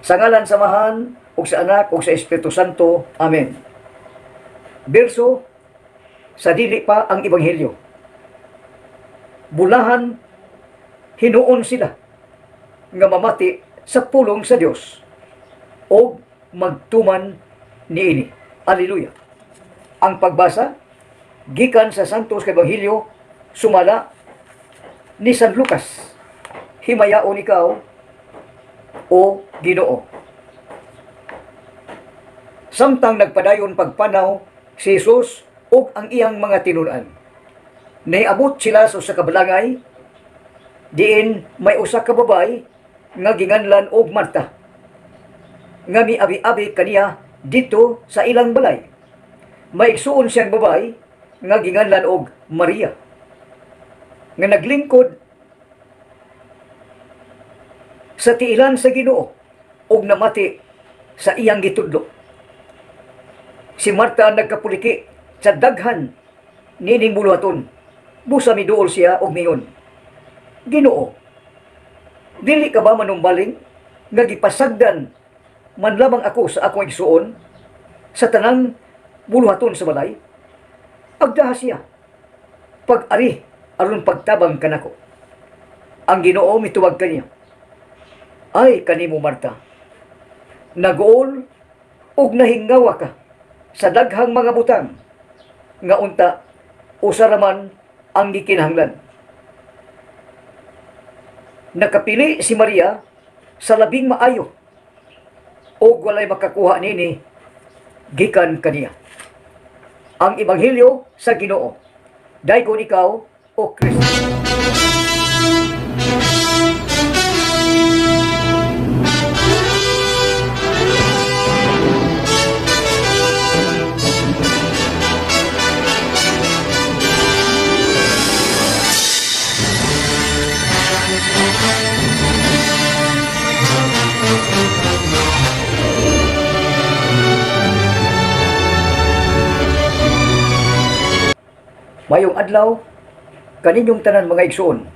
Sa ngalan sa Amahan, ug sa Anak, ug sa Espiritu Santo. Amen. Berso sa dili pa ang Ebanghelyo. Bulahan hinuon sila nga mamati sa pulong sa Dios og magtuman niini. Alleluia. Ang pagbasa gikan sa Santos nga Ebanghelyo sumala ni San Lucas. Himayaon ikaw, o Ginoo. Samtang nagpadayon pagpanaw si Jesus ug ang iyang mga tinun-an, niabot sila sa usa ka balangay diin may usa ka babay nga ginganlan og Marta nga miabi-abi kaniya didto sa ilang balay. May igsuon siyang babay nga ginganlan og Maria nga naglingkod sa tiilan sa Ginoo ug namati sa iyang gitudlo. Si Marta nagkapuliki sa daghan nining buluhaton. Busa miduol siya og mingon, "Ginoo, dili ka ba manumbaling nga gipasagdan man lamang ako sa akong igsuon sa tanang buluhaton sa balay? Agdaha siya pag-ari aron pagtabang kanako." Ang Ginoo mitubag kaniya, "Ay kanimo, Marta, naguol ug nahingawa ka sa daghang mga butang nga unta usa ra man ang gikinahanglan. Nakapili si Maria sa labing maayo ug walay makakuha nini gikan kaniya." Ang Ebanghelyo sa Ginoo. Daygon ikaw, o Kristo. Mayong adlaw kaninyong tanan, mga igsuon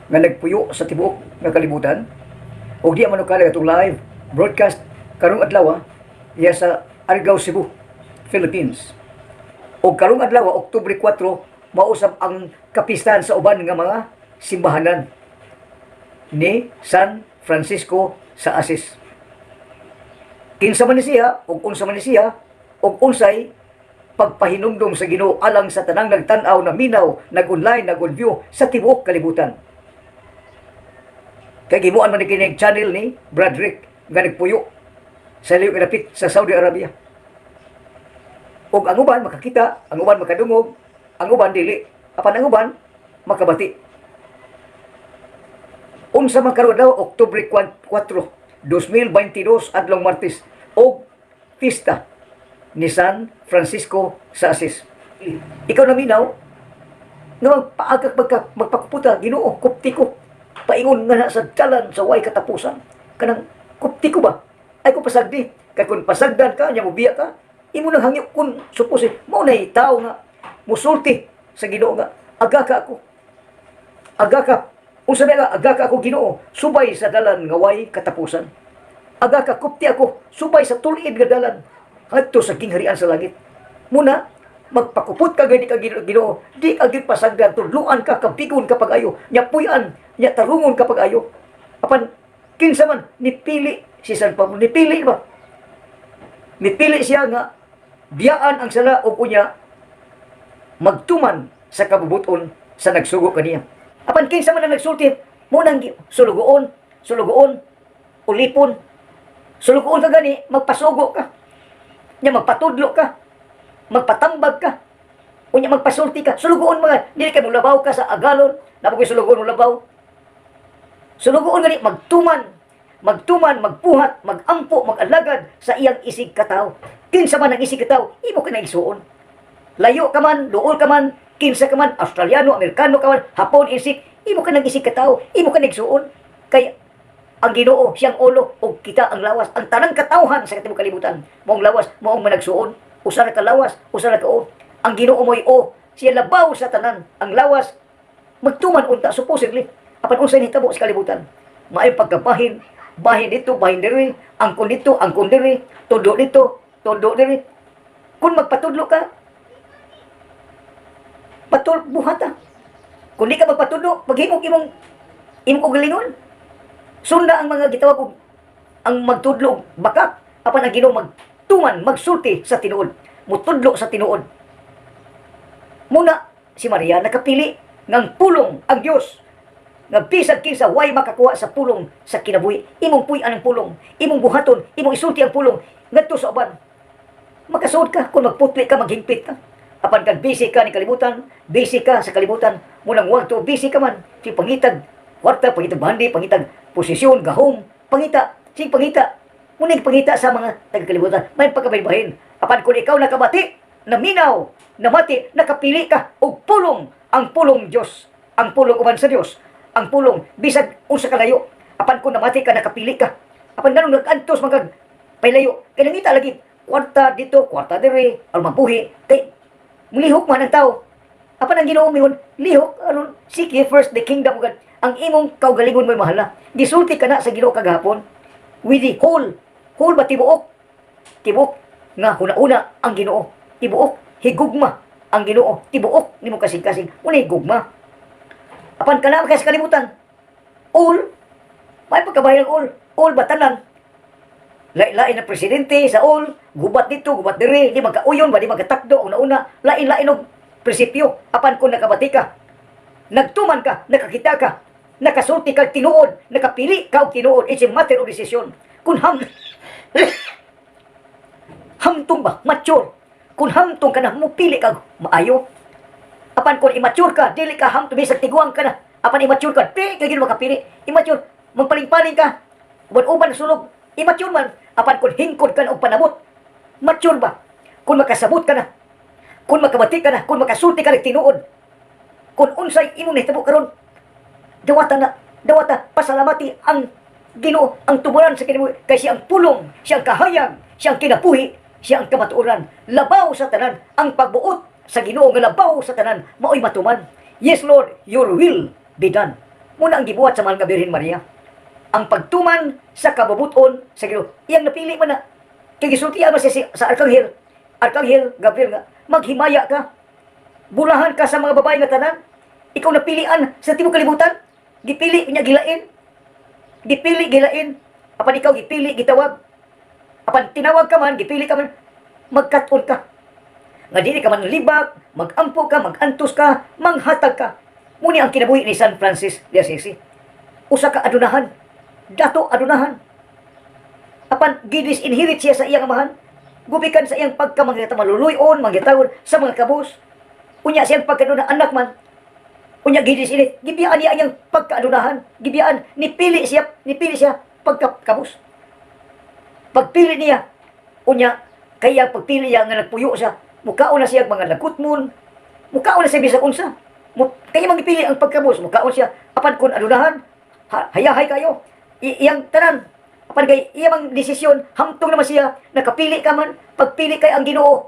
nga nagpuyo sa tibuok nga kalibutan ug di man kalag atong live broadcast karong adlaw iya sa Argao, Cebu, Philippines. Ug karong adlaw, Oktubre 4, mausab ang kapistahan sa uban nga mga simbahanan ni San Francisco sa Asis. Kinsa man ni siya ug unsa man ni siya ug unsay pagpahinumdom sa Ginoo alang sa tanang nagtan-aw, na minaw, nag-online, nag-view sa tibuok kalibutan? Kay gimuan man ni kini channel ni Broderick nga nagpuyo sa liyo dapit sa Saudi Arabia. Ug ang uban makakita, ang uban makadungog, ang uban dili. Apan ang uban makabati. Unsa man karon daw, Oktubre 4, 2022, adlong Martes og pista ni San Francisco sa Asis? Ikaw na minaw, nga magpaagak magpakuputa, "Ginoo, kupti ko. Paingon nga na sa dalan sa way katapusan. Kanang kupti ko ba? Ay ko pasagdi." Kay kung pasagdan ka, nya mobiya ka, imo nang hangyo kung suppose mao na tao nga musulti sa Ginoo nga aga ka ako. Aga ka. Unsa na nga aga ka ako, Ginoo, subay sa dalan nga way katapusan. Aga ka, kupti ako, subay sa tulid nga dalan ngadto sa gingharian sa langit. Muna, magpakupot ka gani ka Ginoo, di ka gyud pasagdan, tudluan ka, kabigon ka pag-ayo, nya puy-an, nya tarungon ka pag-ayo. Apan kinsa man nipili si San Pablo, nipili ba? Nipili siya nga biyaan ang sala ug unya magtuman sa kabubuton sa nagsugo kaniya. Apan kinsa man ang nagsulti, mo nang sulugoon, sulugoon, ulipon. Sulugoon ka gani, magpasugo ka. Nya magpatudlo ka. Magpatambag ka. Unya magpasulti ka. Sulugoon mga, dili ka mulabaw ka sa agalon, naa koy sulugoon mulabaw. Sulugoon gani magtuman, magtuman, magpuhat, magampo, mag-alagad sa iyang isig katawo. Kinsa man ang isig katawo, imo ka na igsuon. Layo ka man, duol ka man, kinsa ka man, Australiano, Amerikano ka man, Hapon, isik, imo ka nang isig katawo, imo ka na igsuon. Kay ang Ginoo siyang ulo ug kita ang lawas, ang tanang katawhan sa tibuok kalibutan maong lawas, maong managsuon. Usa ra ka lawas, usa ra ka o. Ang Ginoo mo'y o, siya labaw sa tanan. Ang lawas magtuman unta supposedly. Apan unsay nahitabo sa kalibutan? Maayong pagkabahin, Bahin dito, bahin diri, angkon dito, angkon diri, tudlo dito, tudlo diri. Kung magpatudlo ka, patul buhata. Kung di ka magpatudlo, paghimog imong kaugalingon. Sunda ang mga gitawag og ang magtudlo og bakak, apan ang Ginoo magtuman, magsulti sa tinuod, mutudlo sa tinuod. Muna si Maria nakapili ng pulong ang Dios nga bisag kinsa way makakuha sa pulong sa kinabuhi. Imong puy-an ang pulong, imong buhaton, imong isulti ang pulong ngadto sa uban. Makasuod ka kung magputli ka, maghingpit ka. Apan kan busy ka ni kalibutan, busy ka sa kalibutan, munang wag to busy ka man, si pangitag kwarta, pangitag bandi, pangitag posisyon, gahom, pangita, si pangita. Muning pangita sa mga taga-kalibutan, may pagkabahin. Apan kung ikaw nakabati, naminaw, namati, nakapili ka og pulong, ang pulong Dios, ang pulong uban sa Dios, ang pulong bisag unsa kalayo. Apan kung namati ka, nakapili ka. Apan nganong nag-antos magag paylayo, kay nangita lagi kwarta dito, kwarta diri, aron mabuhi, kay mulihok man ang tao. Apan ang Ginoo mingon, lihok aron seek ye first the kingdom of God. Ang imong kaugalingon mo'y mahala. Gisulti ka na sa Ginoo kagahapon with the whole, whole ba tibuok? Tibuok nga huna-una ang Ginoo. Tibuok higugma ang Ginoo. Tibuok nimo kasing-kasing una higugma. Apan kana kay sa kalibutan. All may pagkabahin ang all. All ba tanan? Lain-lain na presidente sa all, gubat dito, gubat diri, di magkauyon ba, di magkatakdo, una-una, lain-lain og prinsipyo. Apan kung nakabati ka, nagtuman ka, nakakita ka, nakasulti ka tinuod, nakapili ka og tinuod, it's a matter of decision. Kung hamtong ba, mature. Kung hamtong ka na, mupili ka, maayo. Apan kung immature ka, dili ka hamtong, bisag tiguang ka na. Apan immature ka, di ka gid makapili. Immature, magpaling-paling ka, uban-uban sulog, immature man. Apan kung hingkod ka na og panabot, mature ba? Kung makasabot ka na, kung makabati ka na, kung makasulti ka ng tinuod, kung unsay imong nahitabo karon, dawata na, dawata, pasalamati ang Ginoo, ang tuburan sa kinabuhi, kay siya ang pulong, siya ang kahayag, siya ang kinabuhi, siya ang kamatuoran. Labaw sa tanan, ang pagbuot sa Ginoo nga labaw sa tanan, mao'y matuman. Yes, Lord, your will be done. Muna ang gibuhat sa mahal nga Birhen Maria. Ang pagtuman sa kabubuton sa Ginoo. Iyang napili man na. Kay gisultian man siya sa Arkanghel, Arkanghel Gabriel nga, maghimaya ka. Bulahan ka sa mga babae nga tanan. Ikaw napilian sa tibuok kalibutan. Gipili niya gilain. Gipili gilain. Apan ikaw gipili gitawag. Apan tinawag ka man, gipili ka man, magkat-on ka. Nga dili ka man libak, magampo ka, magantos ka, manghatag ka. Muni ang kinabuhi ni San Francis de Assisi. Usa ka adunahan. Dato adunahan. Apan gidis-inherit siya sa iyang amahan. Gubikan sa iyang pagkamangita maluluyon, manggitawon sa mga kabus. Unya siyang pagkaduna anak man. Unya gidis-inherit, gibiyaan niya ang iyang pagkaadunahan. Gibiyaan, nipili siya pagkakabus. Pagpili niya, unya, kaya pagpili niya nga nagpuyo siya, mukaon na siya mga lagutmon, mukaon na siya bisag unsa. Kaya mangipili ang pagkabus, mukaon siya, apan kung adunahan, hayahay kayo, iyang tanan, apan kay iya mang desisyon, hamtong naman siya, nakapili ka man, pagpili kay ang Ginoo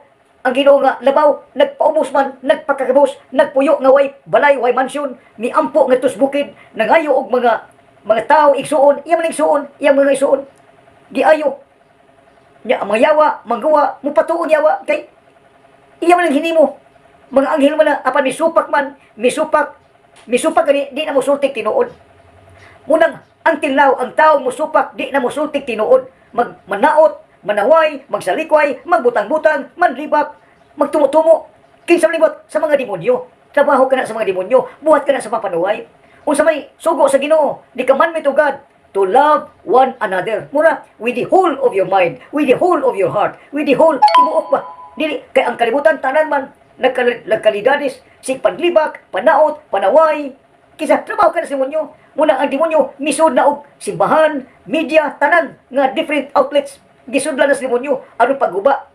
nga labaw, nagpaubos man, nagpakakabos, nagpuyo nga way balay, way mansyon, miampo nga tus bukid, nangayo og mga tao igsuon, iya man igsuon, iyang mga igsuon, giayo. Nya ang mga yawa, manggawa, mupatuon yawa kay iya man ang hinimo. Mga anghel man na apan misupak man, misupak, misupak gani di na mosultik tinuod. Munang until now ang tao musupak di na mosultik tinuod. Mag manaot, manaway, magsalikway, magbutang-butang, manlibak, magtumo-tumo. Kinsa man libot sa mga demonyo. Trabaho ka na sa mga demonyo, buhat ka na sa papanuway. Unsa may sugo sa Ginoo, the commandment of God to love one another. Mura, with the whole of your mind, with the whole of your heart, with the whole tibuok ba? Dili kay ang kalibutan tanan man nagkalidades sig panglibak, panaot, panaway. Kisa trabaho ka na sa demonyo. Muna ang demonyo misud na og simbahan, media, tanan nga different outlets. Gisudlan na sa demonyo aron pagguba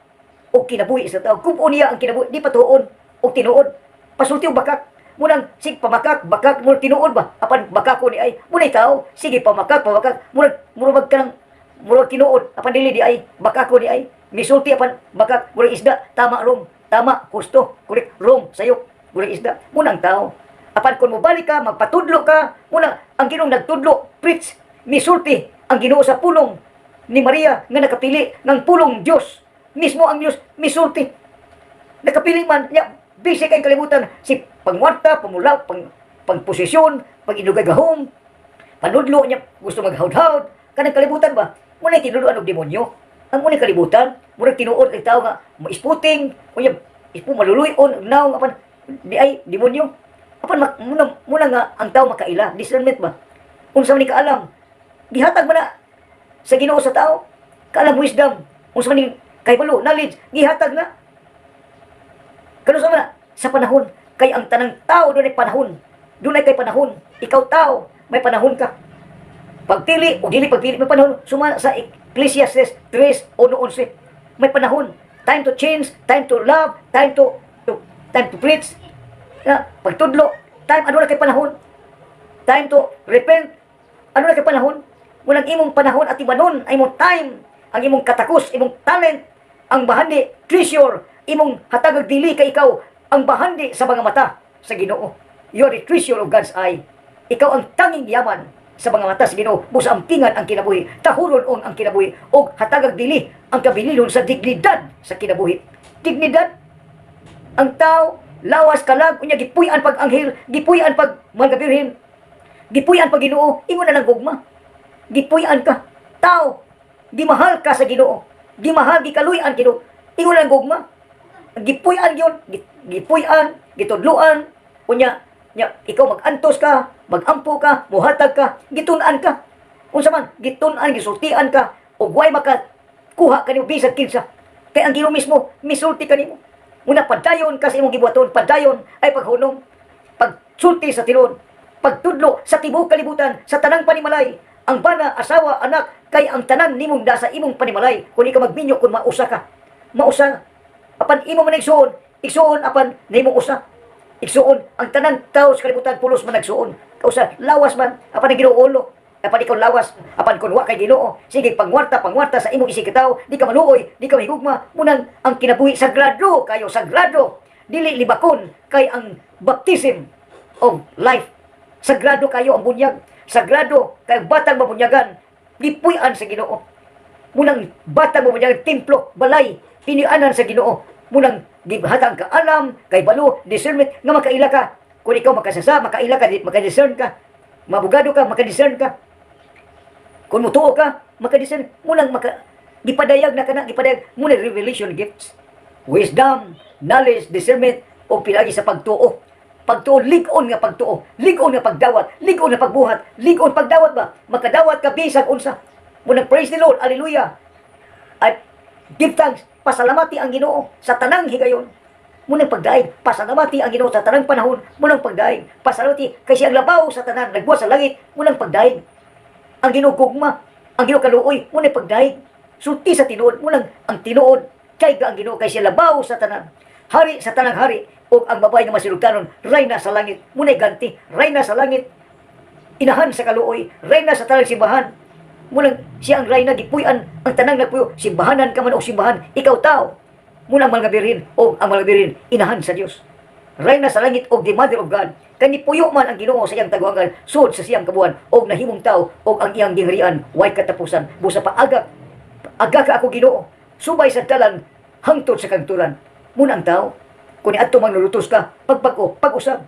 og kinabuhi sa tao. Kung niya ang kinabuhi, di patuon og tinuod. Pasulti og bakak. Munang sig pamakak, bakak mo tinuod ba? Apan bakak ko ni ay munay tao, sige pamakak, pamakak, murag murag kanang murag tinuod, apan dili di ay bakak ko ni ay misulti apan bakak murag isda, tama wrong, tama husto, correct wrong sayop, murag isda. Munang tao. Apan kung mobalik ka, magpatudlo ka, muna ang Ginoong nagtudlo, preach, misulti. Ang Ginoo sa pulong ni Maria nga nakapili ng pulong Dios. Mismo ang Dios misulti. Nakapili man niya, busy kay kalibutan si pangwarta, pamula, pangposisyon, pag-inugay gahom, panudlo niya, gusto maghawd-hawd, kanang kalibutan ba? Muna tinudloan og demonyo. Ang muna kalibutan, murag tinuod ang tao nga maisputing, unya ispu maluluy-on, naong apan di ay demonyo. Apan muna nga ang tao makaila, discernment ba? Unsa man ni kaalam? Gihatag man na sa Ginoo sa tao. Kaalam, wisdom, unsa man ni kahibalo, knowledge, gihatag na. Kano sa man na? Sa panahon kay ang tanang tao dunay panahon. Dunay kay panahon. Ikaw tao, may panahon ka. Pagpili o dili pagpili, may panahon. Suma sa Ecclesiastes 3:11. May panahon. Time to change, time to love, time to preach. Na, pagtudlo, time ano na kay panahon. Time to repent. Ano na kay panahon? Walang imong panahon at ibanon ang imong time, ang imong katakos, imong talent, ang bahandi, treasure, imong hatagag dili kay ikaw ang bahandi sa mga mata sa Ginoo. You are the treasure of God's eye. Ikaw ang tanging yaman sa mga mata sa Ginoo. Busa ampingan ang kinabuhi, tahuron on ang kinabuhi, og hatagag dili ang kabililon sa dignidad sa kinabuhi. Dignidad ang tao, lawas kalag, unya gipuy-an pag anghel, gipuy-an pag mga birhen, gipuy-an pag Ginoo, ingon na lang gugma. Gipuy-an ka. Tao, gimahal ka sa Ginoo. Gimahal, gikaluy-an Ginoo. Ingon na lang gugma. Gipuy-an yun, gipuy-an, gitudluan, unya, nya, ikaw mag-antos ka, mag-ampo ka, muhatag ka, gitun-an ka. Unsa man, gitun-an, gisultian ka, ug way maka kuha kanimo bisag kinsa. Kay ang Ginoo mismo misulti kanimo. Muna padayon ka sa imong gibuhaton, padayon ay paghunong, pagsulti sa tinuod, pagtudlo sa tibuok kalibutan, sa tanang panimalay, ang bana, asawa, anak, kay ang tanan nimong da sa imong panimalay, kung ikaw magminyo, kung mausa ka. Mausa. Apan imo man igsuon, igsuon apan nimong usa. Igsuon, ang tanan tao sa kalibutan pulos man nagsuon. Kausa, lawas man, apan ang Ginoo ulo. Apan ikaw lawas, apan kun wa kay Ginoo, sige pangwarta, pangwarta sa imong isig katawo, di ka maluoy, di ka mahigugma, munang ang kinabuhi sagrado kayo, sagrado. Dili libakon kay ang baptism of life. Sagrado kayo ang bunyag. Sagrado kay ang batang mabunyagan, gipuy-an sa Ginoo. Munang batang mabunyagan, templo, balay, pinianan sa Ginoo. Munang gihatag ka alam, kay balo, discernment, nga makaila ka. Kung ikaw makasasa, makaila ka, makadiscern ka. Mabugado ka, makadiscern ka. Kung mutuo ka, makadiscern. Munang gipadayag na kana, gipadayag. Munang revelation gifts. Wisdom, knowledge, discernment, o pilagi sa pagtuo. Pagtuo, lig-on nga pagtuo, lig-on nga pagdawat, lig-on nga pagbuhat, lig-on pagdawat ba? Makadawat ka bisag unsa. Munang praise the Lord, hallelujah. At give thanks, pasalamati ang Ginoo sa tanang higayon. Munang pagdaig, pasalamati ang Ginoo sa tanang panahon, munang pagdaig. Pasalamati kay siya ang labaw sa tanan, nagbuhat sa langit, munang pagdaig. Ang Ginoo gugma, ang Ginoo kaluoy, munang pagdaig. Sulti sa tinuod, munang ang tinuod, kay ang Ginoo kay siya labaw sa tanan. Hari sa tanang hari, ug ang babae nga masinugtanon, rayna sa langit, munay ganti, rayna sa langit, inahan sa kaluoy, rayna sa tanang simbahan. Munang siya ang rayna, gipuy-an ang tanang nagpuyo, simbahanan ka man o simbahan, ikaw tao. Munang mga birhen o ang mga birhen, inahan sa Dios. Rayna sa langit og the Mother of God. Kay nipuyo man ang Ginoo sa iyang taguangan, sud sa siyang kabuan, og nahimong tao, og ang iyang gingharian way katapusan. Busa paagak, aga ka ako Ginoo, subay sa dalan hangtod sa kangturan. Muna ang tao, kung niadto mang nulutos ka, pagpag-o, pag-usab.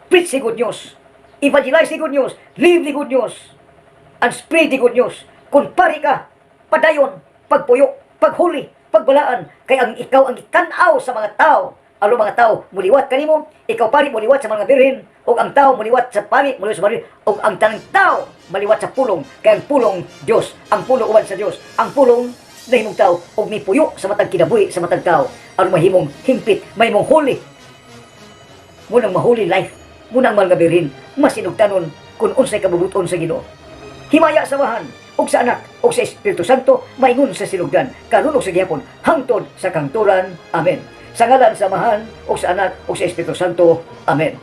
Preach the good news. Evangelize the good news. Live the good news. And spread the good news. Kung pari ka, padayon, pagpuyo, paghuli, pagbalaan, kay ang ikaw ang itanaw sa mga tao. Alo mga tao, muliwat kanimo, ikaw pari muliwat sa mga birhen, ug ang tao muliwat sa pari, muliwat sa birhen, ug ang tanang tao maliwat sa pulong, kay ang pulong Dios, ang pulong uban sa Dios, ang pulong nahimong tao ug mipuyo sa matag kinabuhi sa matag tao aron mahimong himpit, mahimong holy, munang mahuli life, munang mga birhen masinugtanon kung unsay kabubuton sa Ginoo. Himaya sa Amahan ug sa Anak ug sa Espiritu Santo, maingon sa sinugdan, karon ug sa gihapon, hangtod sa kangturan. Amen. Sa ngalan sa Amahan ug sa Anak ug sa Espiritu Santo. Amen.